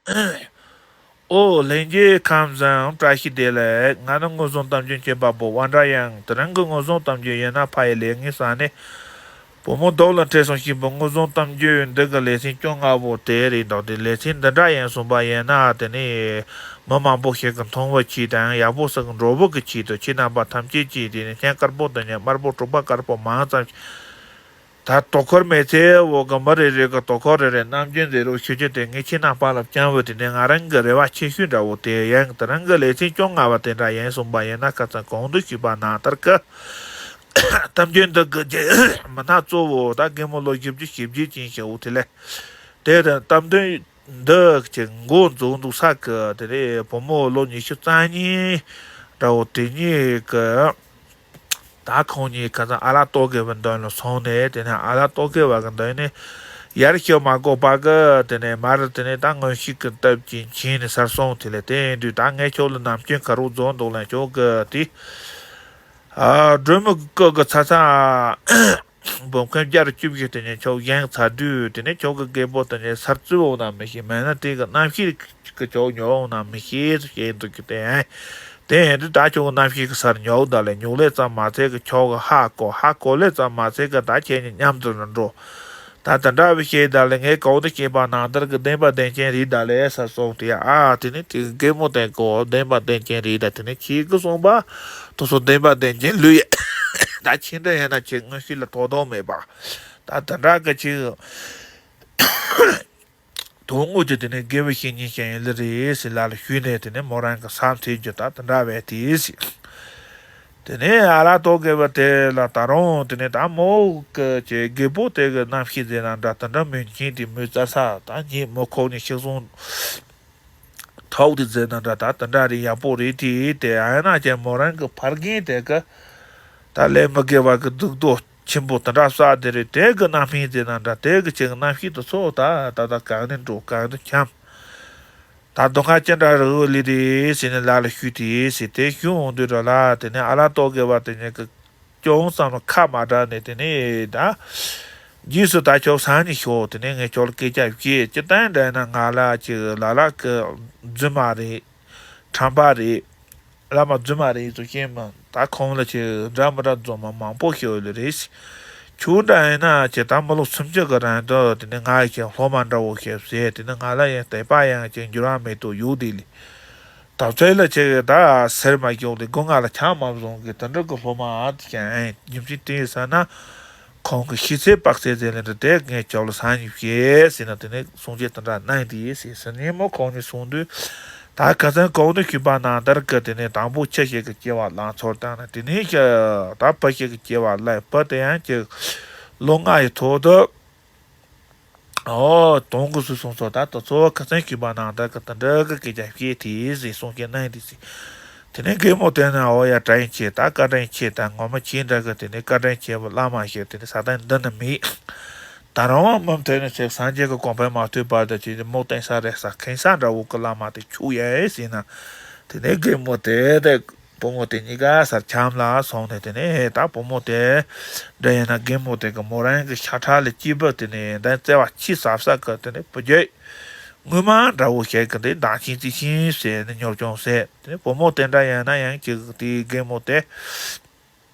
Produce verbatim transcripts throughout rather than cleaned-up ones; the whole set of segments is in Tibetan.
ཨོ་ལྷན་རྒྱས་ཁམས་བཟང་། བཀྲ་ཤིས་བདེ་ལེགས། ང་ནི་དངོས་བཟུང་གཏམ་རྒྱུད་གཅེས་པ་པོ་དབང་གྲགས་ཡང་། དེ་རིང་གི་དངོས་བཟུང་གཏམ་རྒྱུད་ཡིན་ན་ཕ་ཡི་ལས་ངན་ས་ནས། བུ་མོ་རྡོག་ལ་འཕྲད་སོང་ཞེས་པའི་དངོས་བཟུང་གཏམ་རྒྱུད་འདི་གི་ལེ་ཚན་བཅོ་ལྔ་པོ་དེ་རེད་འདུག་དེ་ལེ་ཚན་འདི་འདྲ་ཡིན་གསུངས་པ་ཡིན་ན། དེ་ནི་མི་མང་པོ་ཞིག་གི་མཐོང་བའི་ཆེད་དང་ཡག་པོ་ཟིག་གི་འགྲོ་བོ་གི་ཆེད་དུ། ཁྱེད་རྣམ་པ་ཐམས་ཅད་ཀྱིས་དེ་ནི་སྙིང་དཀར་པོ་དང་ནི་དམར་པོ་དྲུག་པ་དཀར་པོ་མང་ཙམ། ད་དོ་ཁུར་མེད་ཚེ་འོག་གི་མི་རེ་རེ་གི་དོ་ཁུར་རེ་རེ་རྣམ་འགྱུར་མཛེས་རོགས་ཞུ་རྒྱུ་དེ་ངས་ཁྱེད་རྣམ་པ་ལ་བསྐྱང་བའི་དེ་ནི་ང་རང་གི་རེ་བ་ཆེ་ཤོས་འདྲ་བོ་དེ་ཡིན། དེ་རིང་གི་ལེ་ཚན་བཅོ་ལྔ་པ་དེ་འདྲ་ཡིན་གསུངས་པ་ཡིན་ན། ཁ་སང་གོང་དུ་ཞུས་པ་ནང་ལྟར་གི་གཏམ་རྒྱུད་འདི་གི་རྒྱུ་མི་སྣ་གཙོ་བོ་ད་རྒན་མོ་ལོ་བཞི་བཅུ་ཞེ་བརྒྱད་ཅན་ཞིག་འོ་དེ་ལས། དེ་དང་གཏམ་དོན་འདི་གི་མགོ་འཛུགས་འདུག་ས་གི་དེ་རེད། བུ་མོ་ལོ་ཉི་ཤུ་རྩ་གཉིས་འདྲ་བོ་དེ་གཉིས་གི། ད་ཁོང་གཉིས་ཁ་སང་ཨ་ལགས་རྟོག་གེ་བའི་མདུན་ལ་སོང་ནས། དེ་ནས་ཨ་ལགས་རྟོག་གེ་བ་གི་མདུན་ནས་ཡར་ཞུ་མ་དགོས་པ་གི་དེ་ནས་མར་དེ་ནས་ད་མངོན་ཤེས་ཀྱི་སྟབས་ཀྱིས་ཕྱིན་ནས་ཚར་སོང་། དེ་ལས་དེ་ཡིན་དུས་ད་ངས་ཁྱོད་ལ་ནམ་རྒྱུན་ག་རུ་རྫོགས་འདུག་ལ། ཁྱོད་གི་དེ་ཨ་སྒྲོལ་མ་སྐུ་གི་ཚ་ཚ་འབུམ་ཁམས་བརྒྱ་རུ་བཅུ་བཞི་དེ་ནས་ཁྱོད་བཞེངས་ཚར་དུས། དེ་ནས་ཁྱོད་གི་རྒད་པོ་དེ་ནས་སར་བཙུད་འོང་ན་མི་ཤེས། མེད་ན་དེ་གི་རྣམ་ཤེས་ཀྱིས་ཁྱོད་ཉོ་འོང་ན་མི་ཤེས་ཟེར་བཤད་འདུག་གི། དེ་ཡིན་དེ་ཡིན་དུས་ད་ཁྱོད་ཀྱི་རྣམ་ཤེས་ཀྱི་སར་ཉོག་ད་ལས། ཉོག་ལས་ཙམ་མ་ཚད་ཀྱི་ཁྱོད་ཀྱི་ཧ་གོ། ཧ་གོ་ལས་ཙམ་མ་ཚད་ཀྱི་ད་ཁྱེད་གཉིས་མཉམ་དུ་འགྲོ། ད་དེ་འདྲ་བའི་བཤད་ད་ལས། ངས་གོང་དུ་བཤད་པ་ནང་ལྟར་གྱི་བདེན་པ་བདེན་རྐྱང་རེད་ད་ལས་ཟེར་སོང་དེ། ཨ་དེ་ནི་དེ་རྒན་མོ་དེ་གོ་བདེན་པ་བདེན་རྐྱང་རེད་ད། དེ་ནི་ཁྱེད་ཀྱིས་གསུངས་པ་དེ་ཚོ་བདེན་པ་བདེན་རྐྱང་ལོས་ཡ། ད་ཁྱེད་འདྲ་ཡིན་ན་ཁྱེད་མངོན་ཤེས་ལ་ཐོགས་དོགས་མེད་པ། ད་དེ་འདྲ་གི་ཁྱེད། དོན་དངོས་ཀྱི་དེ་ནས་དགེ་བའི་བཤེས་གཉེན་ཞིག་ཡིན་ལེ་རེད་ཟེར་ལ་ལ་ཞུས་ནས། དེ་ནས་མོ་རང་གི་བསམ་ཚུལ་རྒྱུ་ད་དེ་འདྲ་བས་དེ་ཟེར། དེ་ནས་ཨ་ལགས་རྟོག་གེ་བ་དེ་ལ་ད་རུང་དེ་ནས་ད་མོ་གི་ཀྱི་རྒད་པོ་དེ་གི་རྣམ་ཤེས་ཟེར་ན་འདྲ། དེ་འདྲ་མོས་མཁྱེན་དེ་མོས་རྩ་ས་ད་ཉིད་མོ་ཁོག་ནས་ཤི་སོང་ཐོག་དེ་ཟེར་ན་འདྲ། ད་དེ་འདྲ་རེད། ཡག་པོ་རེད་དེ། དེ་ཨ་ན་ཅན་མོ་རང་གི་ཕ་རྒན་དེ་གི་ད་ལས་མི་དགེ་བ་གི་སྡིག་ཏོ་ཆེན་པོ་དེ་འདྲ་བསགས་དེ་རེད། དེ་གི་རྣམ་སྨིན་ཟེར་ན་འདྲ། དེ་གི་ཆེ་གི་རྣམ་ཤེས་དེ་ཚོ་ད་ད་ད་གང་ནས་འགྲོ་གང་ནས་འཁྱམ། ད་སྡུག་བསྔལ་ཅི་འདྲ་རེད་ལི་རེད་ཟེར་ནས་ལ་ལ་ཞུས་དེ་ཟེར། དེ་ཞུ་འོང་དུས་ར་ལ། དེ་ནས་ཨ་ལགས་རྟོག་གེ་བ་དེ་ཉིད་ཀྱི་ཅུང་ཙམ་ལ་ཁ་མ་གྲགས་ནས། དེ་ནས་ད་རྗེས་སུ་ད་ཁྱོད་སང་ཉིན་ཤོག་དེ་ནས་ངས་ཁྱོད་ལ་སྐད་ཆ་བཤད། ཅི་ལྟར་འདྲ་ན་ང་ལ་ཅིག་ལ་ལ་གི་རྫུན་མ་རེད། ཁྲམ་པ་རེད། བླ་མ་རྫུན་མ་རེད་ཚོ་ཤེས་མི། ད་ཁོང་ལ་ཆེ་འདྲ་མི་འདྲ་རྫུན་མ་མང་པོ་ཤོད་ལེ་རེད། ཁྱོད་འདྲ་ཡིན་ན་ཆེ་ད་མི་ལོ་སུམ་ཅུ་གི་རིང་དུ་དེ་ནས་ང་ཡི་ཆེ་སློབ་མ་འདྲ་བོ་ཞིག་བྱས། དེ་ནས་ང་ལ་ཡང་དད་པ་ཡང་ཆེ་འགྱུར་བ་མེད་དུ་ཡོད་དེ་ལེ། ད་ཚོད་ལ་ཆེ་ད་ཟེར་མ་ཤོག་ལེ། སྒོ་ང་ལ་ཆང་མ་བཟུང་གི་དེ་འདྲ་གི་སློབ་མ་ཨ་དེ་ཀྱང་ཨེ་རྒྱུ་མཚན་དེ་ཡིན་ས་ན། ཁོང་གི་ཤེས་ཚད་དཔག་ཚད་ཟེར་ལེ་འདྲ་དེ་ངས་ཁྱོད་ལ་སང་ཉིན་བཤད་ཟེར་ན། དེ་ནས་གསུང་བཤད་དེ་འདྲ་གནང་དེ་ཟེར་ཟེར་ནས་མོ་ཁོང་གཉིས་གསུངས་དུས། ད་ཁ་སང་གོང་དུ་ཞུས་པ་ནང་ལྟར་གི་དེ་ནས་དང་པོ་ཁྱི་ཞིག་གི་སྐྱེ་བ་བླངས་ཚར་བཏང་ནས། དེ་ནས་ད་བུ་ཞིག་གི་སྐྱེ་བ་བླངས། བུ་དེ་ཡང་ཅིག་ལོ་ལྔ་ཡི་ཐོག་ཏུ། ཨོ་དོན་དགོས་སུ་སོང་ཚོ། ད་ད་ཚོ་ཁ་སང་ཞུས་པ་ནང་ལྟར་གི་དེ་འདྲ་གི་སྐད་ཆ་བཤད་དེ་ཟེར་གསུང་བཤད་གནང་དེ་ཟེར། དེ་ནས་རྒན་མོ་དེ་ནས་ཨོ་ཡ་བཀའ་དྲིན་ཆེ། ད་བཀའ་དྲིན་ཆེ། ད་ངོ་མ་ཁྱེད་འདྲ་གི་དེ་ནས་བཀའ་དྲིན་ཆེ་བ་བླ་མ་ཞིག་དེ་ནས་ས་སྟེང་འདི་ན་མེད། ད་རང་དབང་མུ་མཐུད་ནས་ཚེ་སངས་རྒྱས་ཀྱི་གོ་འཕང་མ་ཐོབ་བར་དུ་ཁྱེད་ཀྱི་མོ་བསྟེན་ས་རེག་ས་ཁེངས་ས་འདྲ་བོ་གི་བླ་མ་དེ་ཆུག་ཡ་ཨེ་ཟེར་ན། དེ་ནས་རྒན་མོ་དེ་དེ་བུ་མོ་དེ་གཉིས་ཀ་སར་འཁྱམས་ལ་སོང་ནས། དེ་ནས་ད་བུ་མོ་དེ་འདྲ་ཡིན་ན་རྒན་མོ་དེ་གི་མོ་རང་གི་ཤ་ཁྲག་ལས་སྐྱེས་བུ་དེ་ནས་ད་བརྩེ་བ་ཆེས་ཟབ་ས་གི་དེ་ནས་བུ་རྒྱུད་དངུལ་མ་འདྲ་བོ་ཞིག་གི་དེ་བདག་ཆེན་རྩིས་ཆེན་ཟེར་ནས་གཉོར་སྐྱོང་ཟེར། དེ་ནས་བུ་མོ་དེ་འདྲ་ཡིན་ན་ཡང་ཅིག་དེའི་རྒན་མོ་དེ།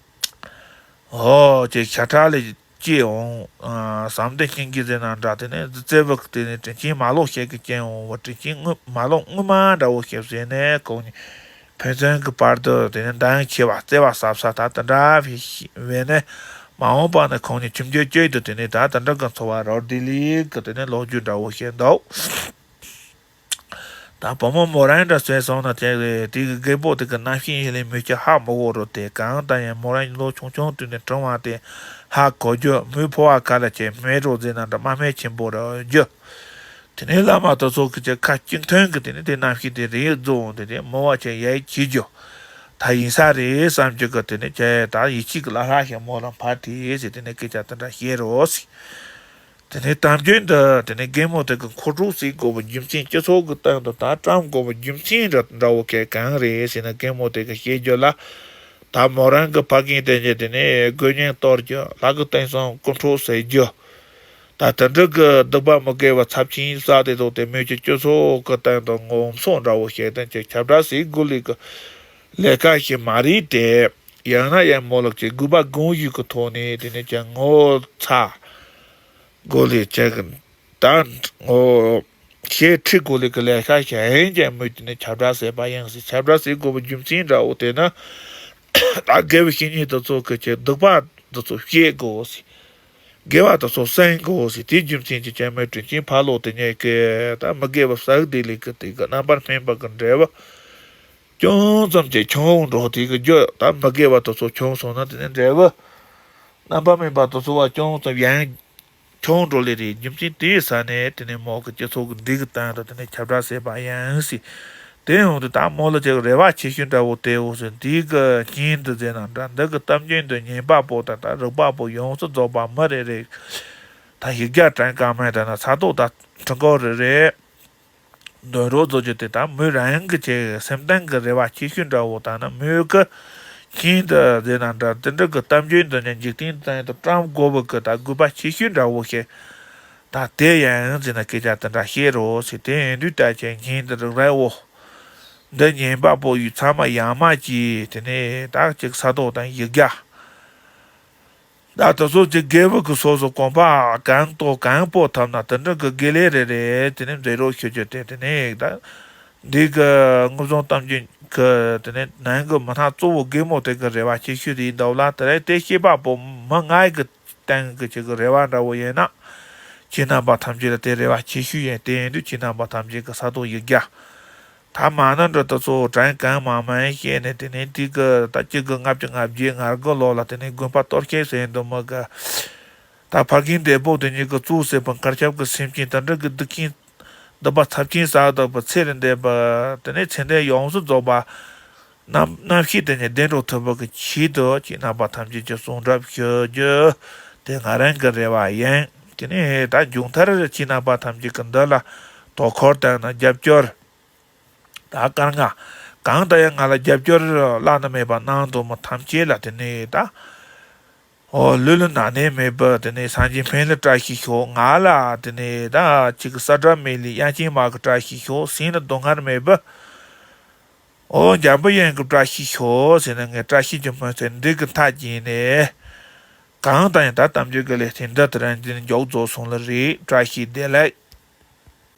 ཨོ་ཅེ་ཤ་ཁྲག་ལས་སྐྱེས་འོང་། ཨ་བསམ་གཏན་སྙིང་རྗེ་ཟེར་ན་འདྲ། དེ་ནས་བརྩེ་བ་དེ་ནས་དྲིན་ཆེན་མ་ལོག་ཤེས་ཀྱི་སྐྱེ་འོང་བ། དྲིན་ཆེན་དངུལ་མ་ལོག་དངུལ་མ་འདྲ་བོ་ཞིག་ཟེར་ནས་ཁོང་གཉིས་ཕན་ཚུན་གྱི་བར་དུ་དེ་ནས་འདང་ཆེ་བ་བརྩེ་བ་ཟབ་ས་ད་དེ་འདྲ་བས་ནས། མ་འོངས་པ་ན་ཁོང་གཉིས་ཁྱིམ་རྒྱུད་གཅིག་ཏུ་དེ་ནས་ད་དེ་འདྲ་གི་འཚོ་བ་རོལ་བསྡད་ལེ་གི་དེ་ནས་ལོ་རྒྱུས་འདྲ་བོ་ཞིག་འདུག་ད་བུ་མོ་མོ་རང་འདྲ་བཟོས་སོང་ན་དེ་དེ་གི་རྒད་པོ་དེ་གི་རྣམ་ཤེས་ཡིན་ལེ་མི་སྐྱ་ཧ་མི་གོ་རོ། དེ་གང་ལྟར་ཡང་མོ་རང་ལོ་ཆུང་ཆུང་དུས་ནས་དྲང་བ་དེ་ཧ་གོ་རྒྱུ། མོའི་ཕོ་བ་ཁ་ལ་ཆེ་སྨད་རོ་ཟེར་ན་འདྲ་དམའ་སྨད་ཆེན་པོ་རོ་རྒྱུ། དེ་ནས་བླ་མ་དེ་ཚོ་གི་ཅིག་ཁ་གཅིག་མཐུན་གི་དེ་ནས་དེ་རྣམ་ཤེས་དེ་རེད་རྫོགས་འོང་དེ་དེ་མོ་བ་ཆེ་ཡ་ཡི་བྱེད་རྒྱུ། ད་ཡིན་ས་རེད་བསམ་རྒྱུ་གི་དེ་ནས་ཅེ་ད་ཡིད་ཆེས་གི་ལ་ལྷག་ཞིག་མོ་ལ་ཕར་དེ་ཟེར་དེ་ནས་སྐད་ཆ་དེ་འདྲ་བཤད་རོ་ཟེར། དེ་ནས་གཏམ་རྒྱུད་འདི་དེ་ནས་རྒན་མོ་དེ་གི་མཁོ་སྤྲོད་བྱེད་དགོས་པའི་རྒྱུ་མཚན། སྤྱི་ཚོགས་ཀྱི་སྟེང་དུ་ད་བཀྲམ་དགོས་པའི་རྒྱུ་མཚན་འདྲ་འདྲ་བོ་གལ་གང་རེད་ཟེར་ན། རྒན་མོ་དེ་གི་བཤད་རྒྱུ་ལ་ད་མོ་རང་གི་ཕ་རྒན་དེ་ཉིད་དེ་ནས་དགོས་ངན་གཏོར་རྒྱུ། ལྷ་གི་དེང་སང་རྐུ་འཕྲོག་བྱེད་རྒྱུ། ད་དེ་འདྲ་གི་སྡིག་པ་མི་དགེ་བ་ཚབས་ཆེན་བསགས་དེ་ཚོ་དེ་མོས་ཀྱི་སྤྱི་ཚོགས་ཀྱི་སྟེང་དུ་ངོ་སྲུང་འདྲ་བོ་བྱེད་དོན་གྱི་ཁྱབ་བསྒྲགས་ཟེར་དགོས་ལེ་གི་ལས་ཀ་ཞིག་མ་རེད་དེ། ཡང་ན་ཡང་མོ་ལགས་ཀྱི་དགོས་པ་དགོངས་ཞུས་ཀྱི་ཐོག་ནས་དེ་ནས་ཀྱང་ངོ་ཚ་དགོས་ལེ་ཀྱི་ད་ངོ་ཤེས་ཁྲིད་དགོས་ལེ་གི་ལས་ཀ་ཞིག་ཡིན་ཀྱང་མོས་དེ་ནས་ཁྱབ་བསྒྲགས་ཟེར་པ་ཡིན་ཟེར། ཁྱབ་བསྒྲགས་ཟེར་དགོས་པའི་རྒྱུ་མཚན་འདྲ་བོ་དེ་ནི་ད་དགེ་བའི་བཤེས་གཉེན་དེ་ཚོ་གི་ཀྱི་སྡིག་པ་དེ་ཚོ་བཤད་དགོས་ཟེར། དགེ་བ་དེ་ཚོ་གསན་དགོས་ཟེར། དེའི་རྒྱུ་མཚན་གྱིས་ཀྱང་མོས་དྲིན་ཆེན་ཕ་ལོ་དེ་ཉིད་ཀྱིས་ད་མི་དགེ་བ་བསགས་དེ་ལས་ཀྱི་དེ་གི་རྣམ་པར་སྨིན་པ་གི་འབྲས་བུ་ཅུང་ཙམ་གྱི་ཆུང་འགྲོ་དེ་གི་རྒྱུ། ད་མི་དགེ་བ་དེ་ཚོ་ཆུང་སོང་ན་དེ་ནས་འབྲས་བུ་རྣམ་པར་སྨིན་པ་དེ་ཚོ་བ་ཅུང་ཙམ་ཡང་ཆུང་འགྲོ་ལེ་རེད། རྒྱུ་མཚན་དེའི་ས་ནས་དེ་ནས་མོ་གི་སྤྱི་ཚོགས་ཀྱི་འདི་གི་སྟེང་དུ་དེ་ནས་ཁྱབ་བསྒྲགས་ཟེར་པ་ཡིན་ཟེར། དེ་ཡོང་དུས་ད་མོ་ལ་ཅིག་རེ་བ་ཆེ་ཤོས་འདྲ་བོ་དེ་འོ་ཟེར། འདི་གི་རྐྱེན་དུ་ཟེར་ན་འདྲ། འདི་གི་གཏམ་རྒྱུད་འདི་ཉན་པ་པོ་དང་ད་རིག་པ་པོ་ཡོངས་སུ་རྫོགས་པ་མི་རེ་རེ་ད་ཡིག་བརྒྱ་དྲན་གང་མེད། ད་ན་ས་ཐོག་ད་ཁྲི་འགོ་རེ་རེ་འདོན་རོགས་བཟོ་རྒྱུ་དེ་ད་མོས་རང་གི་ཆེ་སེམས་གཏིང་གི་རེ་བ་ཆེ་ཤོས་འདྲ་བོ། ད་ན་མོས་གི་ཁྱིམ་དུ་ཟེར་ན་འདྲ། དེ་འདྲ་གི་གཏམ་རྒྱུད་འདི་ནས་འཇིག་རྟེན་སྟེང་དུ་བཀྲམ་དགོས་པ་གི་ད་དགོས་པ་ཆེ་ཤོས་འདྲ་བོ་ཞིག་ད་དེ་ཡང་ཟེར་ན་སྐད་ཆ་དེ་འདྲ་བཤད་རོགས་ཟེར། དེ་ཡིན་དུས་ད་ཁྱེད་ཁྱིམ་དུ་རིག་རལ་བོ་འདི་ཉན་པ་པོ་ཡུལ་ཚང་མ་ཡང་མ་གྱིས་དེ་ནས་ད་ཅིག་ས་ཐོག་དང་ཡིག་བརྒྱ། ད་དེ་ཚོ་ཅིག་དགེ་བ་གི་སོ་སོ་གོམ་པ་གང་གཏོགས་གང་སྤོ་ཐུབ་ན་དེ་འདྲ་གི་དགེ་ལས་རེ་རེ་དེ་ནས་མཛད་རོགས་ཞུ་རྒྱུ་དེ། དེ་ནས་ད་འདི་གི་ངོ་བཟང་གཏམ་རྒྱུད་གི་དེ་ནས་ནང་གི་མི་སྣ་གཙོ་བོ་རྒན་མོ་དེ་གི་རེ་བ་ཆེ་ཤོས་རེད་འདུག་ལ། དེ་རེད་དེ་སྐྱེས་པ་པོ་མི་ལྔའི་གི་སྟེང་གི་ཅིག་གི་རེ་བ་འདྲ་བོ་ཡིན་ན། ཁྱེད་རྣམ་པ་ཐམས་ཅད་ལ་དེ་རེ་བ་ཆེ་ཤོས་ཡིན། དེ་ཡིན་དུས་ཁྱེད་རྣམ་པ་ཐམས་ཅད་ཀྱི་ས་ཐོག་ཡིག་བརྒྱ། ད་མ་ན་འགྲོ་དེ་ཚོ་དྲན་གང་མང་མང་བཤད་ནས། དེ་ནས་དེ་གི་ད་གཅིག་གི་ལྔ་བཅུ་ང་བརྒྱད་ང་དགུ་ལོ་ལ་དེ་ནས་དགོན་པ་གཏོར་བཤིག་ཟེར་འདུག་མི་གི། ད་ཕ་རྒན་འདས་པོ་དེ་ཉིད་ཀྱི་གཙོ་བོ་སྲས་པོ་མཁའ་ཁྱབ་ཀྱི་སེམས་ཅན་དེ་འདྲ་གི་སྡིག་ཅན་སྡིག་པ་ཚབས་ཆེན་བསགས་དག་པའི་ཚེ་རིང་ལྡན་པ་དེ་ནས་ཚེ་འདས་ཡོངས་སུ་རྫོགས་པ་རྣམ་རྣམ་ཤེས་དེ་ཉིད་བདེ་འགྲོ་ཐོབ་པ་གི་ཆེད་དུ་ཁྱེད་རྣམ་པ་ཐམས་ཅད་ཀྱི་གསུང་གྲབས་ཞུ་རྒྱུ་དེ་ང་རང་གི་རེ་བ་ཡིན། དེ་ནས་ད་མཇུག་མཐར་ཁྱེད་རྣམ་པ་ཐམས་ཅད་ཀྱི་འདི་ལ་དོ་ཁུར་དང་ན་རྒྱབ་སྐྱོར། ད་དཀར་ང་གང་ལྟར་ཡང་ང་ལ་རྒྱབ་སྐྱོར་བླ་ན་མེད་པ་གནང་འདུག་མི་ཐམས་ཅད་ལ་དེ་ནས་ད། ཨོ་ལུས་ལ་ན་ནད་མེད་པར་དེ་ནས་སངས་རྒྱས་སྨན་བླའི་བཀྲ་ཤིས་ཤོག་ང་ལ་དེ་ནས་ད་ཅིག་ས་བཀྲ་མེད་ལི་དབྱངས་ཅན་མ་གི་བཀྲ་ཤིས་ཤོག་སེམས་ལ་སྡུག་བསྔལ་མེད་པར། ཨོ་འཇམ་པའི་དབྱངས་ཀྱི་བཀྲ་ཤིས་ཤོག་ཟེར་ནས་ངས་བཀྲ་ཤིས་ཀྱི་སྨོན་ཚིག་འདི་གི་མཐའ་བརྒྱན་ནས། གང་ལྟར་ཡང་ད་གཏམ་རྒྱུད་ཀྱི་ལེ་ཚན་འདི་དེ་རིང་འདི་ནས་མཇུག་རྫོགས་སོང་ལ་རེད། བཀྲ་ཤིས་བདེ་ལེགས།